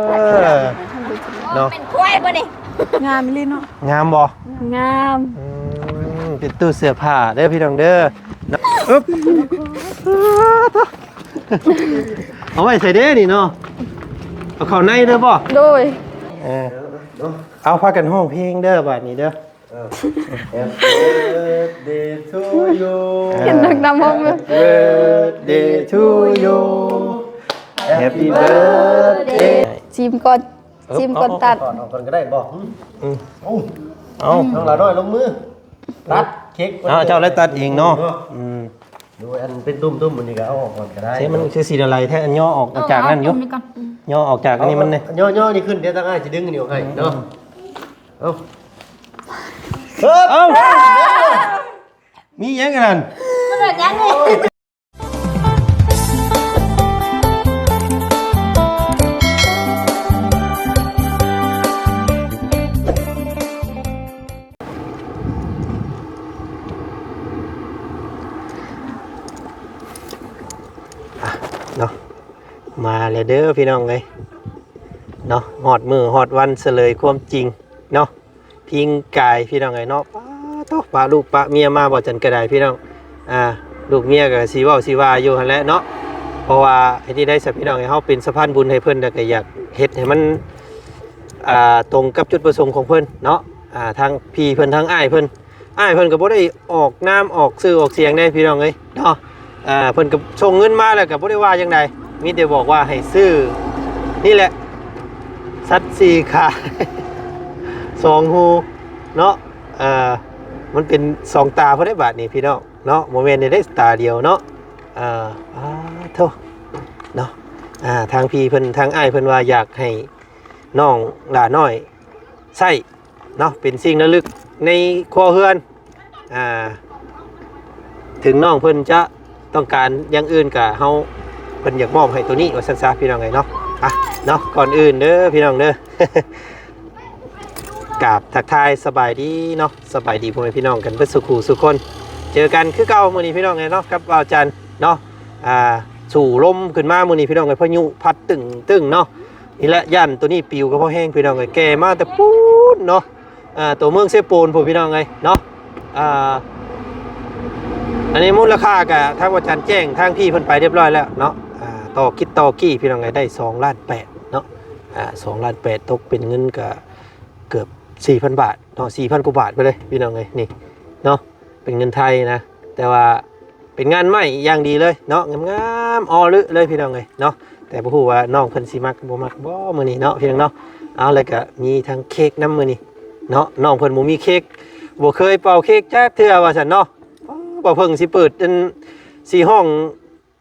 ເອີ ເນາະ ເປັນຄວາຍບໍ່ນີ້? ງາມອີ່ຫຼີເນາະ. ງາມບໍ່? ງາມ. ອືມ ເປັນຕູ້ເສື້ອຜ້າເດີພີ່ນ້ອງເດີ. ອຶບ ເອົາໄວ້ໃສເດ້ນີ້ເນາະ? ເອົາເຂົ້າໃນເດີບໍ່? ໂດຍ. ເອີ ເອົາ ພາກັນຮ້ອງເພງເດີບາດນີ້ເດີ. ເອີ Happy birthday to you. ເຫັນນັກນຳຮ້ອງເລີຍ. Happy birthday to you. Happy birthday. ຊີມກ່ອນ ເອີ ຊີມກ່ອນ ເອົາ ຕັດ ເອົາກ່ອນກໍໄດ້ບໍ່? ອືມ ອືມ ເອົາ ເອົາ ນ້ອງຫຼ້ານ້ອຍລົງມື ຕັດເຄ້ກ. ອ້າວ ເຈົ້າໄດ້ຕັດເອງເນາະ. ອືມ ດູອັນເປັນຕຸ້ມໆ ອັນນີ້ກໍເອົາອອກກ່ອນກໍໄດ້. ເອີ ມັນຄືສີນະໄລແທ້ ຍໍອອກຈາກນັ້ນຢູ່. ເອົາອອກຕົວນີ້ກ່ອນ. ຍໍອອກຈາກອັນນີ້ມັນແດ່. ຍໍໆ ນີ້ຂຶ້ນ ດຽວທາງອ້າຍຊິດຶງອັນນີ້ອອກໃຫ້ເນາະ. ອືມ ເອົາ ເອີ ເອົາ ມີຫຍັງອັນນັ້ນ? ມັນເປັນຫຍັງນີ້? ອ່ະ ເນາະ ມາແລ້ວເດີພີ່ນ້ອງເອີຍ ເນາະ ຮອດມື້ຮອດວັນສະເຫຼີຍຄວາມຈິງເນາະ. ພິງກາຍພີ່ນ້ອງເອີຍເນາະ. ປາໂທ້ ປະລູກປະເມຍມາບໍ່ຈັນກະໄດ້ພີ່ນ້ອງ. ອ່າ ລູກເມຍກໍຊິເວົ້າຊິວ່າຢູ່ຫັ້ນແຫຼະເນາະ ເພາະວ່າເຮັດຈັ່ງໃດຊະພີ່ນ້ອງເອີຍ ເຮົາເປັນສະພານບຸນໃຫ້ເພິ່ນ ແລ້ວກໍຢາກເຮັດໃຫ້ມັນ ອ່າ ຕົງກັບຈຸດປະສົງຂອງເພິ່ນເນາະ. ອ່າ ທາງພີ່ເພິ່ນ ທາງອ້າຍເພິ່ນ ອ້າຍເພິ່ນກໍບໍ່ໄດ້ອອກນາມອອກຊື່ອອກສຽງເດ້ພີ່ນ້ອງເອີຍເນາະ. ອ່າ ເພິ່ນກໍສົ່ງເງິນມາແລ້ວກໍບໍ່ໄດ້ວ່າຫຍັງໃດ ມີແຕ່ບອກວ່າໃຫ້ຊື້ນີ້ແຫຼະ ສັດສີ່ຂາ ສອງຫູເນາະ. ເອີ ມັນເປັນສອງຕາພຸ້ນເດ້ບາດນີ້ພີ່ນ້ອງເນາະ ບໍ່ແມ່ນໄດ້ຕາດຽວເນາະ. ເອີ ປາໂທ້ ເນາະ. ອ່າ ທາງພີ່ເພິ່ນ ທາງອ້າຍເພິ່ນວ່າຢາກໃຫ້ນ້ອງຫຼ້ານ້ອຍໃຊ້ ເນາະ ເປັນສິ່ງລະລຶກໃນຄົວເຮືອນ. ອ່າ ເຖິງນ້ອງເພິ່ນຈະຕ້ອງການຢ່າງອື່ນກະເຮົາ ເພິ່ນຢາກມອບໃຫ້ໂຕນີ້ວ່າຊັ້ນຊະພີ່ນ້ອງເອີຍເນາະ. ອ່ະ ເນາະ ກ່ອນອື່ນເດີພີ່ນ້ອງເດີ ກາບທັກທາຍສະບາຍດີເນາະ ສະບາຍດີພໍ່ແມ່ພີ່ນ້ອງກັນເບິດສູ່ຄູ່ສູ່ຄົນ. ເຈີກັນຄືເກົ່າມື້ນີ້ພີ່ນ້ອງເອີຍເນາະ ກັບບ່າວຈັນເນາະ. ອ່າ ສູ້ລົມຂຶ້ນມາມື້ນີ້ພີ່ນ້ອງເອີຍ ພາຍຸພັດຕຶ້ງໆເນາະ. ນີ້ແຫຼະ ຢ້ານໂຕນີ້ປິວກໍພໍແຮງພີ່ນ້ອງເອີຍ ແກ່ມາແຕ່ປູ້ນເນາະ. ອ່າ ຕົວເມືອງເຊໂປນພຸ້ນພີ່ນ້ອງເອີຍເນາະ. ອ່າ ອັນນີ້ມູນລະຄ່າກະທາງວ່າຈັນແຈ້ງທາງພີ່ເພິ່ນໄປຮຽບຮ້ອຍແລ້ວເນາະ. ອ່າ ຕໍ່ກິດຕໍ່ກີ້ພີ່ນ້ອງເອີຍ ໄດ້ສອງລ້ານແປດເນາະ. ອ່າ ສອງລ້ານແປດ ຕົກເປັນເງິນກະເກືອບສີ່ພັນບາດເນາະ ສີ່ພັນກວ່າບາດໄປເລີຍພີ່ນ້ອງເອີຍ ນີ້ເນາະ ເປັນເງິນໄທນະ ແຕ່ວ່າ ເປັນງານໄມ້ຢ່າງດີເລີຍເນາະ ງາມໆ ອໍລຶເລີຍພີ່ນ້ອງເອີຍເນາະ. ແຕ່ບໍ່ຮູ້ວ່ານ້ອງເພິ່ນຊິມັກບໍ່ມັກບໍ່ມື້ນີ້ເນາະພີ່ນ້ອງເນາະ. ເອົາ ແລ້ວກະມີທັງເຄ້ກນຳມື້ນີ້ເນາະ ນ້ອງເພິ່ນບໍ່ມີເຄ້ກ ບໍ່ເຄີຍເປົ່າເຄ້ກຈັກເທື່ອວ່າຊັ້ນເນາະ. ບໍ່ເພິ່ງຊິເປີດອັນ ຊິຮ້ອງ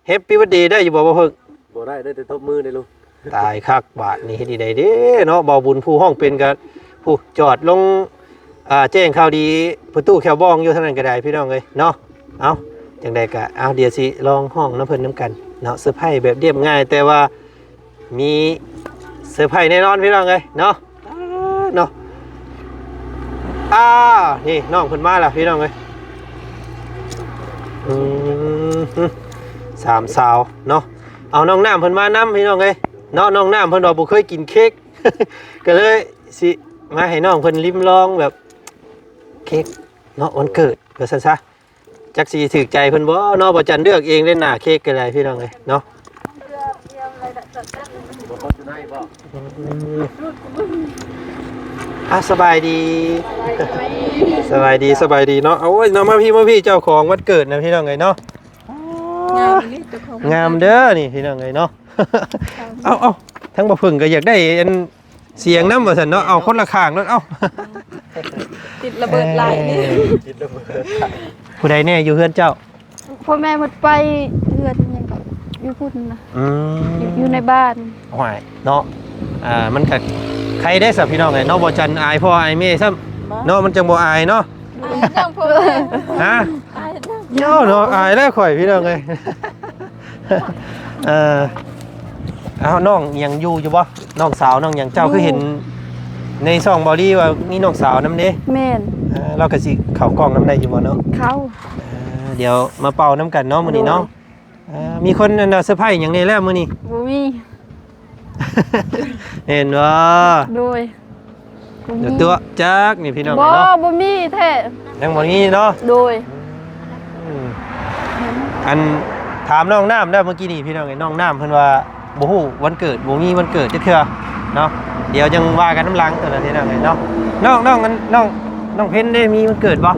Happy Birthday ໄດ້ຢູ່ບໍ່ ບໍ່ເພິ່ງ? ບໍ່ໄດ້ ໄດ້ແຕ່ຕົບມືເດ້ລູກ. ຕາຍຄັກບາດນີ້ ເຮັດຈັ່ງໃດເດ້ເນາະ ເບົາບຸນຜູ້ຮ້ອງເປັນກະ ຜູ້ຈອດລົງ ອ່າ ແຈ້ງຂ່າວດີ ປະຕູແຂວບອງຢູ່ທາງນັ້ນກໍໄດ້ພີ່ນ້ອງເອີຍເນາະ. ເອົາ ຈັ່ງໃດກໍ ເອົາ ດຽວຊິລອງຮ້ອງນຳເພິ່ນນຳກັນເນາະ ເຊີໄພແບບລຽບງ່າຍ ແຕ່ວ່າມີເຊີໄພແນ່ນອນພີ່ນ້ອງເອີຍເນາະ. ເນາະ ອ່າ ນີ້ນ້ອງເພິ່ນມາແລ້ວພີ່ນ້ອງເອີຍ. ອືມ ສາມສາວເນາະ ເອົານ້ອງນ້ຳເພິ່ນມານຳພີ່ນ້ອງເອີຍເນາະ. ນ້ອງນ້ຳເພິ່ນວ່າບໍ່ເຄີຍກິນເຄ້ກ ກໍເລີຍຊິມາໃຫ້ນ້ອງເພິ່ນລິມລອງແບບເຄ້ກເນາະ ວັນເກີດວ່າຊັ້ນຊະ. ຈັກຊິຖືກໃຈເພິ່ນບໍ່ເນາະ ບໍ່ຈັນເລືອກເອງເດ້ ໜ້າເຄ້ກກໍໄດ້ພີ່ນ້ອງເອີຍເນາະ. ອ່າ ສະບາຍດີ ສະບາຍດີ ສະບາຍດີເນາະ. ໂອ້ຍ ເນາະ ມາພີ່ ມາພີ່ ເຈົ້າຂອງວັນເກີດນະພີ່ນ້ອງເອີຍເນາະ. ງາມເດີນີ້ພີ່ນ້ອງເອີຍເນາະ. ເອົາໆ ທາງບໍ່ເພິ່ງກໍຢາກໄດ້ອັນ ສຽງນຳວ່າຊັ້ນເນາະ. ເອົາຄົນລະຂ້າງໂລດ ເອົາ ຕິດລະເບີດຫຼາຍ. ເອີ ຕິດລະເບີດ. ຜູ້ໃດແນ່ຢູ່ເຮືອນເຈົ້າ? ພໍ່ແມ່ໝົດໄປເຮືອນຫຍັງກໍຢູ່ພຸ້ນນະ. ອືມ ຢູ່ ຢູ່ໃນບ້ານ. ໂອ້ຍເນາະ ອ່າ ມັນກໍໄຄເດ້ຊະພີ່ນ້ອງເອີຍເນາະ. ບໍ່ຈັນອາຍພໍ່ອາຍແມ່ຊ້ຳເນາະ ມັນຈັ່ງບໍ່ອາຍເນາະ. ອາຍນຳພໍ່ແມ່. ຮະ? ອາຍນຳ. ເຈົ້າເນາະ ອາຍແລ້ວຂ້ອຍພີ່ນ້ອງເອີຍ. ເອີ ເອົາ ນ້ອງຫຍັງຢູ່ ຢູ່ບໍ່? ນ້ອງສາວນ້ອງຫຍັງ ເຈົ້າຄືເຫັນໃນຊ່ອງເບົາລີວ່າມີນ້ອງສາວນຳເດ້? ແມ່ນ. ເອີ ລາວກໍຊິເຂົ້າກ້ອງນຳໄດ້ຢູ່ບໍ່ເນາະ? ເຂົ້າ. ເອີ ດຽວມາເປົ່ານຳກັນເນາະມື້ນີ້ເນາະ. ໂດຍ. ເອີ ມີຄົນອັນເຊີໄພຫຍັງແດ່ແລ້ວມື້ນີ້? ບໍ່ມີ. ແມ່ນບໍ່? ໂດຍ ບໍ່ມີ ຕົວະຈັກນີ້ພີ່ນ້ອງ ບໍ່ ເນາະ ບໍ່ມີແທ້ ຍັງບໍ່ມີເນາະ ໂດຍ ອືມ ອັນ ຖາມນ້ອງນ້ຳແລ້ວ ເມື່ອກີ້ນີ້ພີ່ນ້ອງເອີຍ ນ້ອງນ້ຳເພິ່ນວ່າບໍ່ຮູ້ວັນເກີດ ບໍ່ມີວັນເກີດຈັກເທື່ອເນາະ ດຽວຈັ່ງວ່າກັນນຳຫຼັງ ຕົວະນັ້ນພີ່ນ້ອງເອີຍເນາະ ນ້ອງ ນ້ອງ ນ້ອງ ນ້ອງເພັນເດ້ ມີວັນເກີດບໍ່?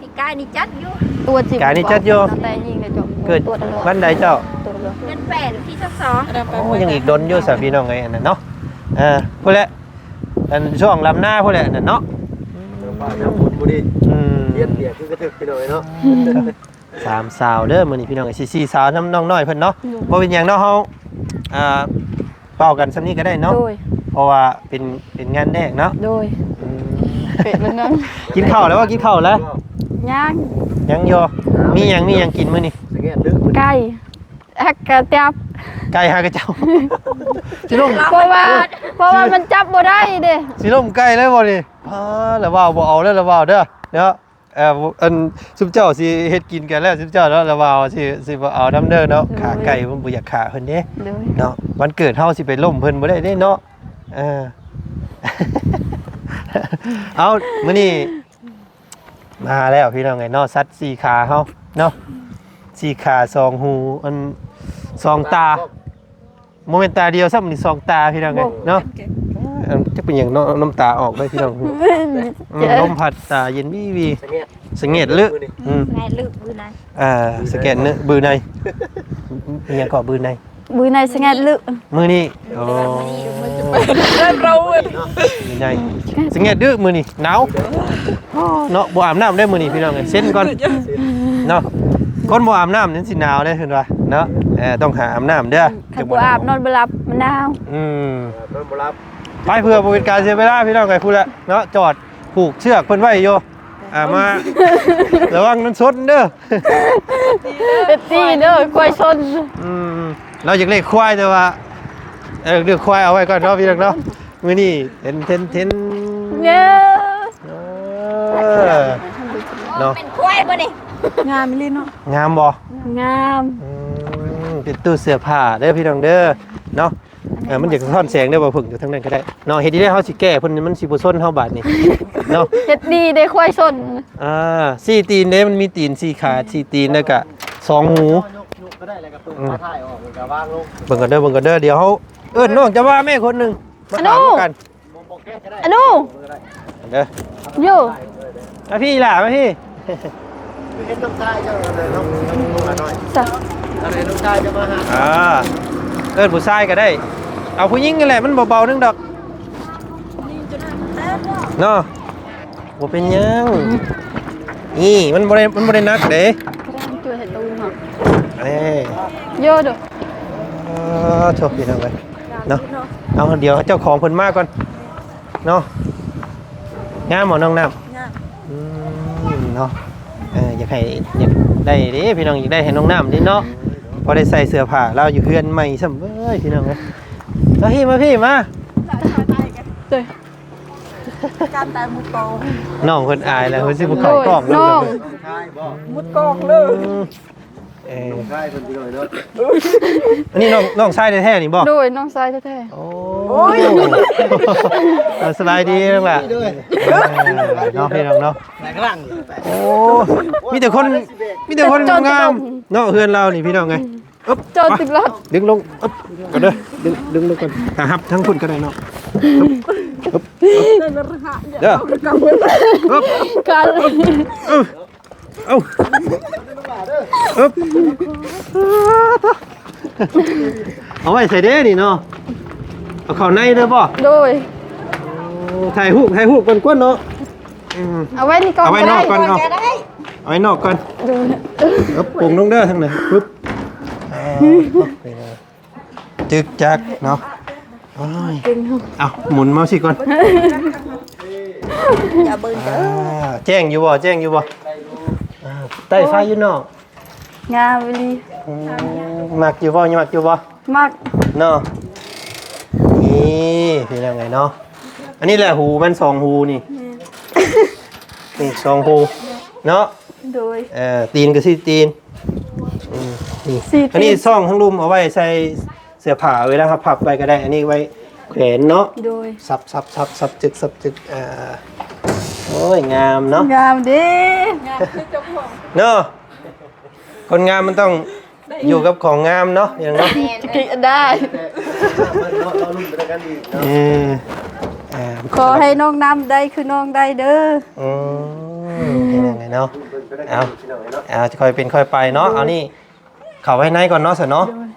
ປີກາຍນີ້ຈັດຢູ່ ຕົວະຈິ ປີກາຍນີ້ຈັດຢູ່ ແຕ່ຍິງໄດ້ເຈົ້າ ເກີດວັນໃດເຈົ້າ? ເດືອນແປດ ວັນທີຊາວສອງ ໂອ້ ຍັງອີກດົນຢູ່ຊະພີ່ນ້ອງເອີຍ ອັນນັ້ນເນາະ ເອີ ພຸ້ນແຫຼະ ອັນຊ່ວງລຳນາພຸ້ນແຫຼະ ອັນນັ້ນເນາະ ອືມ ອືມ ຮຽນວຽກຄືກະຖືກພີ່ນ້ອງເອີຍເນາະ ອືມ ສາມສາວເດີມື້ນີ້ພີ່ນ້ອງເອີຍ ສີ່ສາວນຳນ້ອງນ້ອຍເພິ່ນເນາະ ໂດຍ ບໍ່ເປັນຫຍັງເນາະ ເຮົາ ອ່າ ເວົ້າກັນສ່ຳນີ້ກໍໄດ້ເນາະ ໂດຍ ເພາະວ່າເປັນ ເປັນງານແລກເນາະ ໂດຍ ອືມ ເປະເບິ່ງເນາະ ກິນເຂົ້າແລ້ວບໍ່? ກິນເຂົ້າແລ້ວ? ຍັງ ຍັງຢູ່ ມີຫຍັງ ມີຫຍັງກິນມື້ນີ້? ໄກ່ ຮັກກະຈັບ ໄກ່ຮັກກະຈັບ ຊິລົມ ເພາະວ່າ ເພາະວ່າມັນຈັບບໍ່ໄດ້ເດ້ ຊິລົມໄກ່ເລີຍບໍ່ນີ້? ພາ ລະວາວບໍ່ເອົາເດີ ລະວາວເດີ ເນາະ ເອີ ອັນ ຊຸມເຈົ້າຊິເຮັດກິນກັນແລ້ວ ຊຸມເຈົ້າເນາະ ລະວ່າເຮົາຊິ ຊິບໍ່ເອົານຳເດີເນາະ ໂດຍ ຂ້າໄກ່ ມັນບໍ່ຢາກຂ້າເພິ່ນເດ້ ໂດຍ ເນາະ ວັນເກີດເຮົາຊິໄປລົ້ມເພິ່ນບໍ່ໄດ້ເດ້ເນາະ ເອີ ເອົາ ມື້ນີ້ມາແລ້ວພີ່ນ້ອງເອີຍເນາະ ສັດສີ່ຂາເຮົາເນາະ ສີ່ຂາ ສອງຫູ ອັນ ສອງຕາ ບໍ່ແມ່ນຕາດຽວຊ້ຳນີ້ ສອງຕາພີ່ນ້ອງເອີຍເນາະ ເອີ ຈັກເປັນຫຍັງເນາະ ນ້ຳຕາອອກເລີຍພີ່ນ້ອງ ອືມ ລົມພັດຕາເຢັນວີວີ ສະແງດ ສະແງດເລີ ອືມ ສະແງດເລີ ບືນໃນ ອ່າ ສະແກນເນ ບືນໃນ ອີຫຍັງເກາະ ບືນໃນ ບືນໃນ ສະແງດເລີ ມື້ນີ້ ໂອ້ ບືນໃນ ສະແງດເລີ ມື້ນີ້ໜາວ ເນາະ ບໍ່ອາບນ້ຳເດ້ມື້ນີ້ພີ່ນ້ອງເອີຍ ເຊັນກ່ອນເນາະ ຄົນບໍ່ອາບນ້ຳນີ້ຊິໜາວເດ້ເພິ່ນວ່າເນາະ ເອີ ຕ້ອງຫາອາບນ້ຳເດີ ຄັນບໍ່ອາບນອນບໍ່ຫຼັບ ມັນໜາວ ອືມ ນອນບໍ່ຫຼັບ ໄປ ເພື່ອບໍ່ເປັນການເສຍເວລາພີ່ນ້ອງເອີຍ ພຸ້ນແຫຼະເນາະ ຈອດຜູກເຊືອກເພິ່ນໄວ້ຢູ່ ອ່າ ມາ ລະວັງນຳຊົນເດີ ເອັຟຊີເດີ ຄວາຍຊົນ ອືມ ລາວຢາກລ້ຽງຄວາຍແຕ່ວ່າ ເອີ ເລື່ອງຄວາຍເອົາໄວ້ກ່ອນເນາະ ພີ່ນ້ອງເນາະ ມື້ນີ້ເຫັນເທັນເທັນ ເອີ ເອີ ເນາະ ເປັນຄວາຍບໍ່ນີ້ ງາມອີ່ຫຼີເນາະ ງາມບໍ່ ງາມ ອືມ ເປັນຕູ້ເສື້ອຜ້າເດີພີ່ນ້ອງເດີ ເນາະ ເອີ ມັນຢາກສະທ້ອນແສງເດີ ບໍ່ເພິ່ງຢູ່ທາງນັ້ນກໍໄດ້ເນາະ ເຮັດດີເດ້ ເຮົາຊິແກ້ເພິ່ນ ມັນຊິບໍ່ຊົນເຮົາບາດນີ້ເນາະ ເຮັດດີເດ້ ຄວາຍຊົນ ອ່າ ສີ່ຕີນເດ້ ມັນມີຕີນສີ່ຂາ ສີ່ຕີນ ແລ້ວກະສອງຫູ ເບິ່ງກ່ອນເດີ ເບິ່ງກ່ອນເດີ ດຽວເຮົາເອີ້ນນ້ອງຈະວ່າແມ່ຄົນໜຶ່ງ ມາຖາມນຳກັນ ອະນຸ ເດີ ຢູ່ ມາພີ້ຫຼ້າ ມາພີ້ ເຫັນນ້ອງຊາຍເຈົ້າເດີ ນ້ອງ ນ້ອງ ນ້ອງຫຼ້ານ້ອຍ ສະ ອັນນີ້ນ້ອງຊາຍຈະມາຫາ ອ່າ ເອີ້ນຜູ້ຊາຍກໍໄດ້ ເອົາຜູ້ຍິງນັ້ນແຫຼະ ມັນບໍ່ເບົາໜຶ່ງດອກ ເນາະ ບໍ່ເປັນຫຍັງ ນີ້ ມັນບໍ່ໄດ້ ມັນບໍ່ໄດ້ໜັກເດ້ ເອີ ໂຢ ເດີ ເອີ ໂຊກດີເນາະ ເນາະ ເອົາ ດຽວເຈົ້າຂອງເພິ່ນມາກ່ອນເນາະ ງາມບໍ່ນ້ອງນ້ຳ? ງາມ ອືມ ເນາະ ເອີ ຢາກໃຫ້ ຢາກໄດ້ເດ້ພີ່ນ້ອງ ຢາກໄດ້ໃຫ້ນ້ອງນ້ຳເດ້ເນາະ ພໍໄດ້ໃສ່ເສື້ອຜ້າລາວຢູ່ເຮືອນໃໝ່ຊ້ຳເວີຍ ພີ່ນ້ອງເອີຍ ມາພີ້ ມາພີ້ ມາ ການຕາຍໝຸດກອງ ນ້ອງເພິ່ນອາຍແລ້ວ ເພິ່ນຊິບໍ່ເຂົ້າກ້ອງເລີຍ ໂດຍ ນ້ອງ ໝຸດກອງເລີຍ ອືມ ເອີ ນ້ອງຊາຍເພິ່ນພີ່ນ້ອງເນາະ ອັນນີ້ນ້ອງ ນ້ອງຊາຍແທ້ໆນີ້ບໍ່? ໂດຍ ນ້ອງຊາຍແທ້ໆ ໂອ້ຍ ເອີ ສະບາຍດີນ້ອງຫຼ້າ ໂດຍ ເອີ ເນາະ ພີ່ນ້ອງເນາະ ໂອ້ ມີແຕ່ຄົນ ມີແຕ່ຄົນງາມເນາະ ເຮືອນລາວນີ້ ພີ່ນ້ອງເອີຍ ອຶບ ເຈົ້າຕິດລັດ ດຶງລົງ ອຶບ ກ່ອນເດີ ດຶງ ດຶງລົງກ່ອນ ຖ້າຮັບທາງພຸ້ນກໍໄດ້ເນາະ ອຶບ ອຶບ ເດີ ອຶບ ກັນ ອຶບ ເອົາ ອຶບ ເອົາໄວ້ໃສເດ້ນີ້ເນາະ ເອົາເຂົ້າໃນເດີບໍ່? ໂດຍ ໂອ້ ຖ່າຍຮູບ ຖ່າຍຮູບກ່ອນກວນເນາະ ອືມ ເອົາໄວ້ນີ້ກ່ອນ ເອົາໄວ້ນອກກ່ອນ ເອົາ ເອົາໄວ້ນອກກ່ອນ ໂດຍ ເອີ ປົງລົງເດີທາງນັ້ນ ປຶບ ອ່າ ນີ້ນະ ຈຶ່ກຈັກເນາະ ໂອ້ຍ ເກັ່ງເນາະ ເອົາ ໝູນມາຊິກ່ອນ ຢ່າເບິ່ງເດີ ອ່າ ແຈ້ງຢູ່ບໍ່? ແຈ້ງຢູ່ບໍ່? ອ່າ ໄຕ້ໄຟຢູ່ເນາະ ງາມອີ່ຫຼີ ອືມ ມັກຢູ່ບໍ່? ມັກຢູ່ບໍ່? ມັກເນາະ ນີ້ ເປັນຈັ່ງໃດເນາະ ອັນນີ້ແຫຼະຫູມັນ ສອງຫູນີ້ ແມ່ນ ນີ້ ສອງຫູເນາະ ໂດຍ ເອີ ຕີນກໍສີ່ຕີນ ອືມ ນີ້ ສີ່ຕີນ ອັນນີ້ຊ່ອງທາງລຸ່ມເອົາໄວ້ໃສ່ ເສື້ອຜ້າເວລາເຮົາພັບໄວ້ກໍໄດ້ ອັນນີ້ໄວ້ແຂວນເນາະ. ໂດຍ ສັບໆໆ ສັບຈຶກສັບຈຶກ ອ່າ ໂອ້ຍ ງາມເນາະ ງາມເດ້ ເນາະ. ຄົນງາມມັນຕ້ອງຢູ່ກັບຂອງງາມເນາະ ພີ່ນ້ອງເນາະ. ແມ່ນ ກິນໄດ້ ເອີ ອ່າ ຂໍໃຫ້ນ້ອງນຳໄດ້ຄືນ້ອງໄດ້ເດີ. ອືມ ເປັນຫຍັງໄງເນາະ ເອົາ ເອົາ ຄ່ອຍເປັນຄ່ອຍໄປເນາະ. ເອົານີ້ ເຂົ້າໄວ້ໃນກ່ອນເນາະ ຊັ້ນເນາະ. ໂດຍ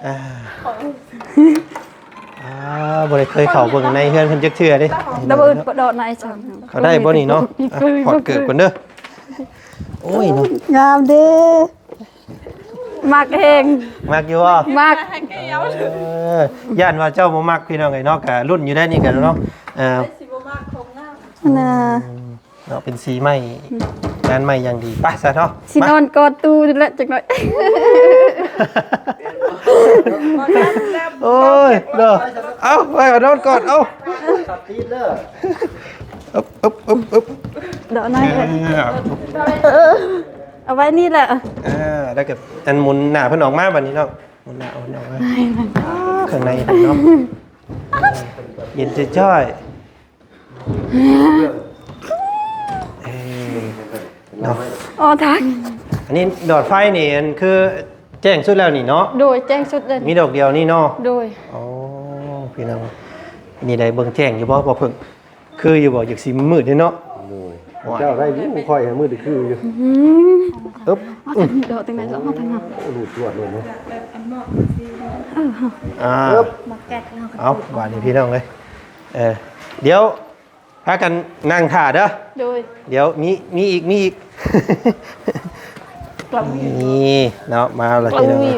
ອ່າ ອ່າ ບໍ່ໄດ້ເຄີຍເຂົ້າເບິ່ງໃນເຮືອນເພິ່ນຈັກເທື່ອເດ້. ດາວເອີ້ນເດາະໃນຊັ້ນ ເຂົ້າໄດ້ບໍ່ນີ້ເນາະ? ອ່ະ ຖອດເກີບກ່ອນເດີ. ໂອ້ຍເນາະ ງາມເດ້ ມັກແຮງ. ມັກຢູ່ບໍ່? ມັກ ເອີ ຢ້ານວ່າເຈົ້າບໍ່ມັກ ພີ່ນ້ອງເອີຍເນາະ. ກະລຸ້ນຢູ່ໄດ໋ນີ້ກະເນາະ ເອີ ຊິບໍ່ມັກຂອງງາມ ນະ. ເນາະ ເປັນສີໃໝ່ ອືມ ງານໃໝ່ຢ່າງດີ. ໄປຊະເນາະ ຊິນອນກອດຕູ້ນີ້ແຫຼະຈັກໜ້ອຍ. ໂອ້ຍເນາະ ເອົາ ໄປນອນກອດ ເອົາ ຕັດຕີນເດີ ອຶບ ອຶບ ອຶບ ອຶບ ດອກໄມ້ ເອີ ເອີ ເອົາໄວ້ນີ້ແຫຼະ. ອ່າ ແລ້ວກໍອັນໝູນໜ້າເພິ່ນອອກມາບັດນີ້ເນາະ ໝູນໜ້າເພິ່ນອອກມາ ຂ້າງໃນເນາະ ເຢັນຈ້ອຍໆ. ເອີ ເນາະ ອໍ ທັກ ອັນນີ້ຫຼອດໄຟນີ້ ອັນຄືແຈ້ງສຸດແລ້ວນີ້ເນາະ? ໂດຍ ແຈ້ງສຸດເລີຍ ມີດອກດຽວນີ້ເນາະ? ໂດຍ ອໍ ພີ່ນ້ອງ ນີ້ໄດ້ເບິ່ງແຈ້ງຢູ່ບໍ່ ບໍ່ເພິ່ງ? ຄືຢູ່ບໍ່? ຢາກຊິມືດເດ້ເນາະ. ໂດຍ ໂອ້ຍ ເຈົ້າໄດ້ຢູ່ ຂ້ອຍມືດຄືຢູ່. ອືມ ອຶບ ເອົາທາງນີ້ ເດາະທາງນັ້ນ ເອົາທາງນັ້ນ ໂອ້ ຫຼູດລວດເລີຍເນາະ. ເອີ ອ່າ ເອົາ ບາດນີ້ພີ່ນ້ອງເອີຍ ເອີ ດຽວພາກັນນັ່ງຖ້າເດີ. ໂດຍ ດຽວມີ ມີອີກ ມີອີກ ນີ້ເນາະ ມາແລ້ວພີ່ນ້ອງເອີຍ.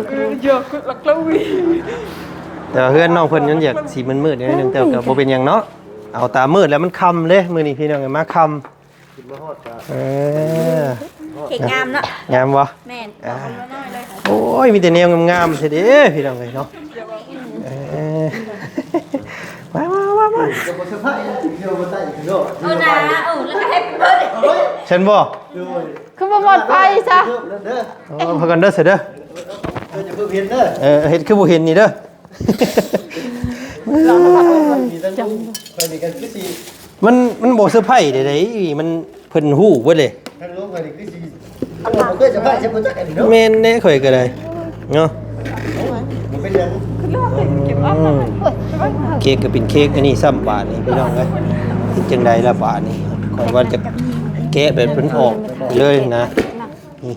ແຕ່ວ່າເຮືອນນ້ອງເພິ່ນມັນຢາກຊິມືດໆໜ້ອຍໜຶ່ງ ແຕ່ກໍບໍ່ເປັນຫຍັງເນາະ ເອົາຕາມືດແລ້ວມັນຄ່ຳເດ້. ມື້ນີ້ພີ່ນ້ອງເອີຍ ມາຄ່ຳ ຂຶ້ນມາຮອດກະ ເອີ ເຄ້ກງາມເນາະ ງາມບໍ່? ແມ່ນ ອ່າ ໂອ້ຍ ມີແຕ່ແນວງາມໆແທ້ເດ້ພີ່ນ້ອງເອີຍເນາະ. ເອີ ມາໆໆໆ ຈະບໍ່ເຊີໄພຣສ໌ ດຽວບໍ່ໄດ້ອີກເນາະ. ເອີນະ ເອີ ແລ້ວກໍແຮັບປີ້ເບີດເດ ຊັ້ນບໍ່? ໂດຍ ຄືບໍ່ໝົດໄຟຊະ. ເອີ ພາກັນເດີຊະເດີ ເອີ ຢ່າເພິ່ງເຫັນເດີ ເອີ ເຮັດຄືບໍ່ເຫັນນີ້ເດີ. ມີທັງລູກ ຂ້ອຍນີ້ກໍຄືຊິ ມັນ ມັນບໍ່ເຊີໄພຣສ໌ໃດໆ ມັນ ເພິ່ນຮູ້ເບິດເລີຍ. ທາງລູກຂ້ອຍນີ້ຄືຊິ ບໍ່ເຄີຍເຊີໄພຣສ໌ ບໍ່ຈັກອັນນີ້ເນາະ. ແມ່ນເດ້ ຂ້ອຍກໍໄດ້ເນາະ ບໍ່ເປັນຫຍັງ. ອືມ ເຄ້ກກໍເປັນເຄ້ກອັນນີ້ຊ້ຳ ບາດນີ້ພີ່ນ້ອງເອີຍ ເຮັດຈັ່ງໃດລະບາດນີ້? ຂ້ອຍວ່າຈະແກະແບບເພິ່ນອອກເລີຍນະ ນີ້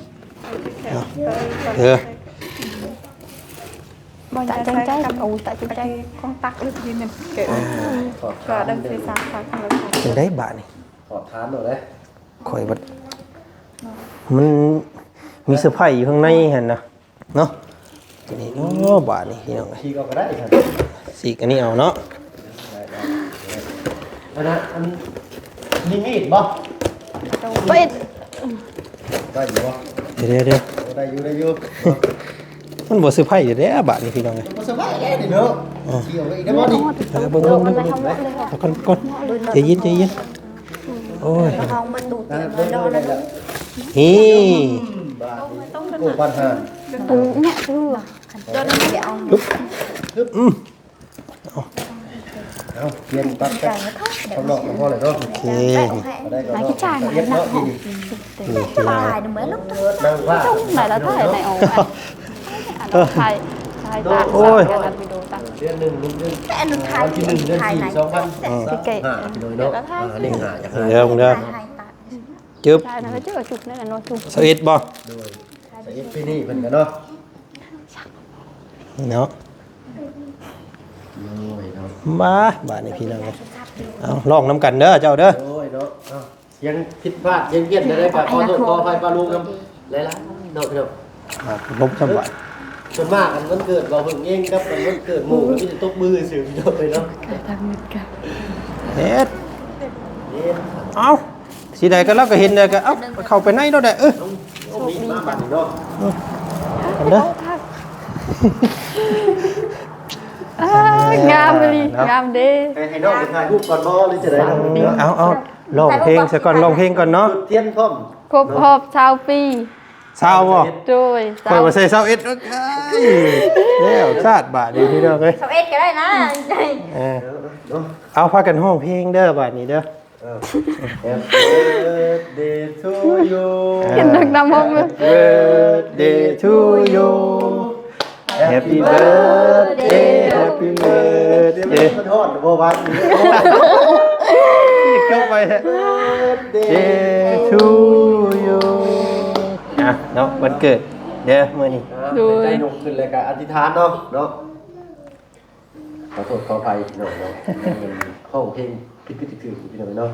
ເນາະ ເອີ. ບໍ່ຢາກໃສ່ໃຈ ໂອ້ ຕາຍ ໃຈ ຂອງຕັກເລີຍນີ້ແມ່ນເກີດ ອ່າ ກໍໄດ້ໃສ່ສາມ ສາມ ຄົນລະຄົນ. ຈັ່ງໃດບາດນີ້? ຂໍທານໂລດເດ້ ຂ້ອຍວ່າມັນມີເຊີໄພຣສ໌ຢູ່ຂ້າງໃນຫັ້ນນະ ເນາະ. ນີ້ເນາະ ບາດນີ້ພີ່ນ້ອງເອີຍ ສີກເອົາກໍໄດ້ ສີກອັນນີ້ເອົາເນາະ. ອັນນັ້ນ ອັນ ມີມີດບໍ່? ໄປ ໄດ້ຢູ່ບໍ່? ເດີໆ ໂອ້ ໄດ້ຢູ່ ໄດ້ຢູ່. ມັນບໍ່ເຊີໄພຣສ໌ເດ້ບາດນີ້ພີ່ນ້ອງເອີຍ ບໍ່ເຊີໄພຣສ໌ເດ້ນີ້ເນາະ. ອ່າ ຊິເອົາໄປອີກໄດ້ບໍ່ນີ້? ເອີ ເບິ່ງໆໆ ເອົາກ່ອນ ກ່ອນ ໃຈເຢັນ ໃຈເຢັນ. ໂອ້ຍ ເຮົາມາຕູດເນາະ ນີ້ ບາດນີ້ ໂອ້ ບັນຫາ ຕູເນາະ ຄື ອຶບ ອືມ ເອົາ ເອົາ ປ່ຽນປັບກັບຂ້າງນອກກໍພໍແລ້ວເນາະ. ໂອເຄ ໄດ້ກໍນອກ ເນາະ ນີ້ ນີ້ ນີ້ ສະບາຍເນາະ ເໝືອນລູກ ນັ່ງພາ ໄດ້ລະ ໄດ້ ໄດ້ອອກ ເອີ ໄດ້ ໄດ້ ໂອ້ຍ ເດືອນໜຶ່ງ ເດືອນ ແຕ່ອັນນັ້ນຂາຍ ວັນທີໜຶ່ງ ເດືອນສີ່ ສອງພັນຊາວຫ້າ ພີ່ນ້ອງເນາະ. ອ່າ ເລກຫ້າ ຢາກ ເດີ ເດີ ຈຶບ ຊາວເອັດບໍ່? ໂດຍ ຊາວເອັດ ປີນີ້ເພິ່ນກໍເນາະ ເນາະ. ໂດຍເນາະ ມາ ບາດນີ້ພີ່ນ້ອງເອີຍ ເອົາ ລອງນຳກັນເດີເຈົ້າເດີ. ໂດຍເນາະ ເອົາ ສຽງຜິດພາດ ສຽງພຽນໃດໆ ກໍຂໍໂທດຂໍອະໄພປ້າລຸງນຳຫຼາຍໆເນາະ ພີ່ນ້ອງ. ອ່າ ລົມສຳບາຍ ສ່ວນມາກອັນວັນເກີດບໍ່ເພິ່ງເອງກັບອັນວັນເກີດໝູ່ ກໍມີແຕ່ຕົບມືຊື່ໆ ພີ່ນ້ອງເອີຍເນາະ. ເຮັດ ເຮັດ ເອົາ ຊິໄດ້ກໍລາວກໍເຫັນແລ້ວກໍ ເອົາ ເຂົ້າໄປໃນໂລດແຫຼະ. ເອີ ເອົາມີດມາບັດນີ້ເນາະ ເອີ ເດີ. ອ້າ ງາມອີ່ຫຼີ ເນາະ ງາມເດ້. ໃຫ້ ໃຫ້ນ້ອງໄປຖ່າຍຮູບກ່ອນບໍ່ ຫຼືຈັ່ງໃດ? ເອົາ ເອົາ ຮ້ອງເພງຊະກ່ອນ ຮ້ອງເພງກ່ອນເນາະ. ຈຸດທຽນພ້ອມ ຄົບຮອບຊາວປີ. ຊາວບໍ່? ໂດຍ ຂ້ອຍວ່າໃສ່ຊາວເອັດ ໂອ້ຍ ແລ້ວຊາດບາດນີ້ພີ່ນ້ອງເອີຍ ຊາວເອັດກໍໄດ້ນະ ເອີ ເອົາ ພາກັນຮ້ອງເພງເດີບາດນີ້ເດີ ເອີ Happy birthday to you ເຫັນນຳຫ້ອງເລີຍ Happy birthday to you Happy birthday Happy birthday ມັນຮອດບໍ່ວັນນີ້ ຈົບໄປ Birthday to you ອ່ະເນາະ ວັນເກີດເດີມື້ນີ້ ໂດຍ ຍົກຂຶ້ນແລ້ວກໍອະທິຖານເນາະ ເນາະ ຂໍໂທດຂໍອະໄພພີ່ນ້ອງເນາະ ຮ້ອງເພງຜິດໆຖືກໆ ພີ່ນ້ອງເນາະ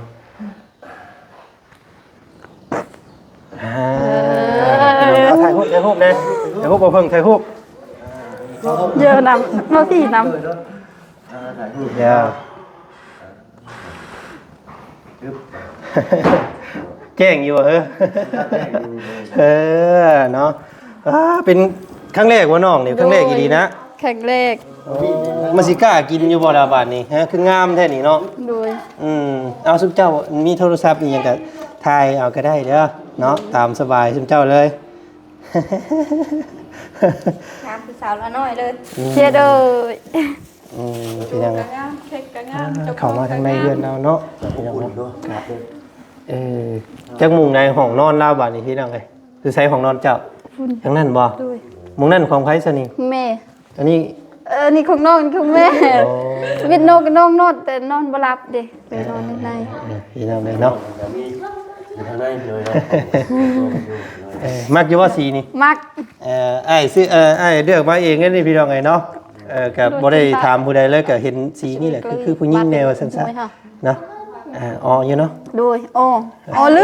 ອ່າ ເອີ ຖ່າຍຮູບ ຖ່າຍຮູບແດ່ ຖ່າຍຮູບ ບໍ່ເພິ່ງ ຖ່າຍຮູບ ເຢີນຳ ມາພີ້ນຳ ອ່າ ຖ່າຍຮູບ ເດີ ແຈ້ງຢູ່ເຮີ ແຈ້ງຢູ່ ເອີ ເນາະ ອ່າ ເປັນຄັ້ງແລກບໍ່ນ້ອງນີ້? ຄັ້ງແລກອີ່ຫຼີນະ? ຄັ້ງແລກ ມັນຊິກ້າກິນຢູ່ບໍ່ລະບາດນີ້? ຮະ ຄືງາມແທ້ນີ້ເນາະ ໂດຍ ອືມ ເອົາ ຊຸມເຈົ້າມີໂທລະສັບອີ່ຫຍັງກໍຖ່າຍເອົາກໍໄດ້ເດີເນາະ ຕາມສະບາຍຊຸມເຈົ້າເລີຍ ງາມຄືສາວລານ້ອຍເລີຍ ອືມ ເຈເດີ ອືມ ພີ່ນ້ອງ ເຂົ້າມາທາງໃນເຮືອນລາວເນາະ ພີ່ນ້ອງເນາະ ເອີ ຈັກມຸງໃດຫ້ອງນອນລາວບາດນີ້ ພີ່ນ້ອງເອີຍ? ຢູ່ໃສຫ້ອງນອນເຈົ້າ? ພຸ້ນ ທາງນັ້ນບໍ່? ໂດຍ ມຸງນັ້ນຂອງໃຜຊະນີ້? ແມ່ ອັນນີ້ ເອີ ອັນນີ້ຂອງນ້ອງ ອັນນີ້ຂອງແມ່ ໂອ້ ເວັນນອນກໍນ້ອງນອນ ແຕ່ນອນບໍ່ຫຼັບເດ້ ໄປນອນໃນ ເອີ ພີ່ນ້ອງເອີຍເນາະ ຢູ່ທາງໃນເລີຍເນາະ ເອີ ມັກຢູ່ບໍ່ສີນີ້? ມັກ ເອີ ອ້າຍຊື້ ເອີ ອ້າຍເລືອກມາເອງເດ້ນີ້ ພີ່ນ້ອງເອີຍເນາະ ເອີ ກໍບໍ່ໄດ້ຖາມຜູ້ໃດເລີຍ ກໍເຫັນສີນີ້ແຫຼະ ຄື ຄືຜູ້ຍິງແດ່ວ່າຊັ້ນຊະ ເນາະ ອ່າ ອໍຢູ່ເນາະ ໂດຍ ອໍ ອໍລື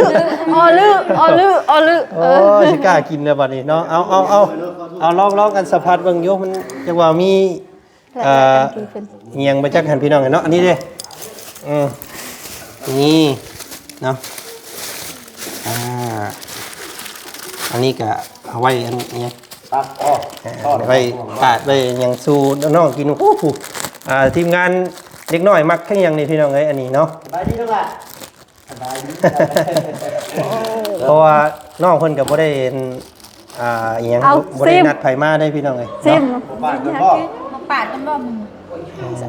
ອໍລື ອໍລື ອໍລື ໂອ້ ເອີ ຊິກ້າກິນແລ້ວບັດນີ້ເນາະ ເອົາ ເອົາ ເອົາ ເອົາ ລອງ ລອງ ອັນສະຜັດເບິ່ງຢູ່ ມັນຈັກວ່າມີ ເອີ ອີ່ຫຍັງບໍ່ຈັກຫັ້ນ ພີ່ນ້ອງເນາະ ອັນນີ້ເດ້ ອືມ ນີ້ເນາະ ອ່າ ອັນນີ້ກໍເອົາໄວ້ອັນນີ້ ຕັກອອກ ເອີ ໄວ້ປາດໄວ້ຫຍັງສູ່ນ້ອງກິນ ໂອ້ໂຫ ອ່າ ທີມງານເດັກນ້ອຍມັກຄືຫຍັງນີ້ ພີ່ນ້ອງເອີຍ ອັນນີ້ເນາະ ສະບາຍດີນ້ອງຫຼ້າ ສະບາຍດີ ເພາະວ່ານ້ອງເພິ່ນກໍບໍ່ໄດ້ ອ່າ ອີ່ຫຍັງ ເອົາ ບໍ່ໄດ້ນັດໃຜມາເດ້ ພີ່ນ້ອງເອີຍ ຊິມ ເນາະ ມາປາດກັນບໍ່? ມາປາດກັນບໍ່?